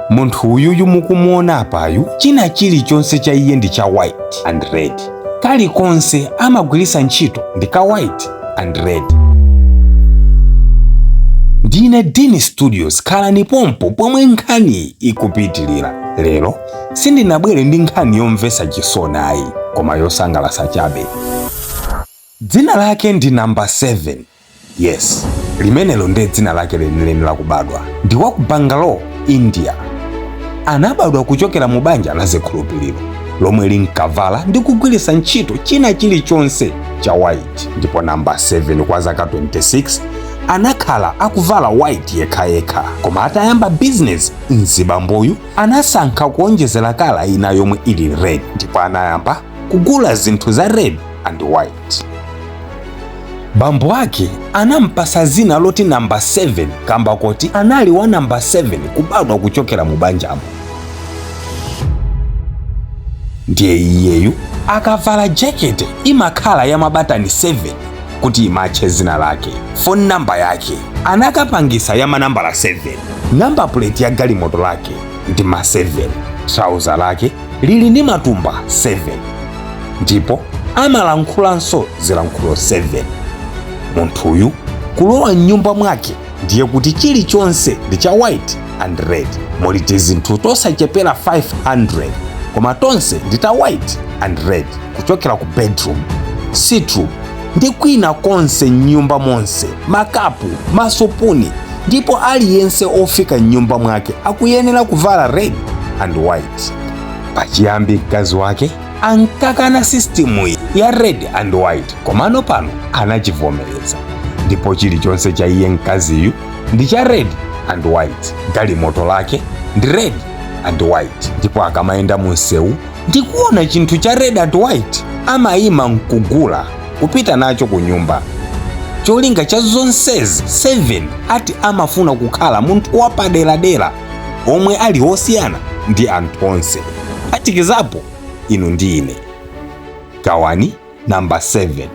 Munthu uyuyu mukumuona apayu, china chilichonse cha iye ndi cha white and red. Kalikonse amagwiritsa ntchito ndi ka white and red. Ndine Dini Studios, khalani pompo pomwe nkhani ikupitilira. Lero sindinabwere ndi nkhani yomvetsa chisoni ayi, koma yosangalatsa chabe. Dzina lake ndi Number 7. Yes, limenelo ndiye dzina lake lenileni lakubadwa. Ndi wa ku Bangalore, India. Anabadwa kuchokera mu banja la zikhulupiriro lomwe linkavala ndi kugwiritsa ntchito china chilichonse cha white, ndipo Number 7 kwa zaka 26 anakhala akuvala white yekhayekha. Koma atayamba business, mzibamboyu anasankha kuonjezera colour ina yomwe ili red, ndipo anayamba kugula zinthu za red and white. Bambo ake anampasa zina loti Number 7 kamba koti anali wa number 7 kubadwa kuchokera mu banjamo. Ndiye iyeyu akavala jakete imakhala ya mabatani 7 kuti imatche zina lake. Phone number yake anakapangisa ya manambala 7. Number plate ya galimoto lake ndi ma 7. Trouser lake lili ndi matumba 7. Ndipo amalankhulanso zilankhulo 7. Munthuyu kulowa m'nyumba mwake ndiye kuti chilichonse ndi cha white and red. Muli tizinthu tosachepera 500 koma tonse ndi ta white and red, kuchokera ku bedroom, sitting ndi kwina konse m'nyumba monse, makapu, masupuni, ndipo aliyense ofika m'nyumba mwake akuyenera kuvala red and white. Pachiyambi mkazi wake ankakana system ya red and white, komano pano anachivomereza, ndipo chilichonse cha iye mkaziyu ndi cha red and white. Galimoto lake ndi red and white, ndipo akamayenda mu msewu ndi kuona chinthu cha red and white amayima nkugula kupita nacho ku nyumba. Cholinga cha zonsezi, 7 ati amafuna kukhala munthu wapaderadera omwe ali osiyana ndi anthu onse, phatikizapo inu ndi ine. Gawani Number 7.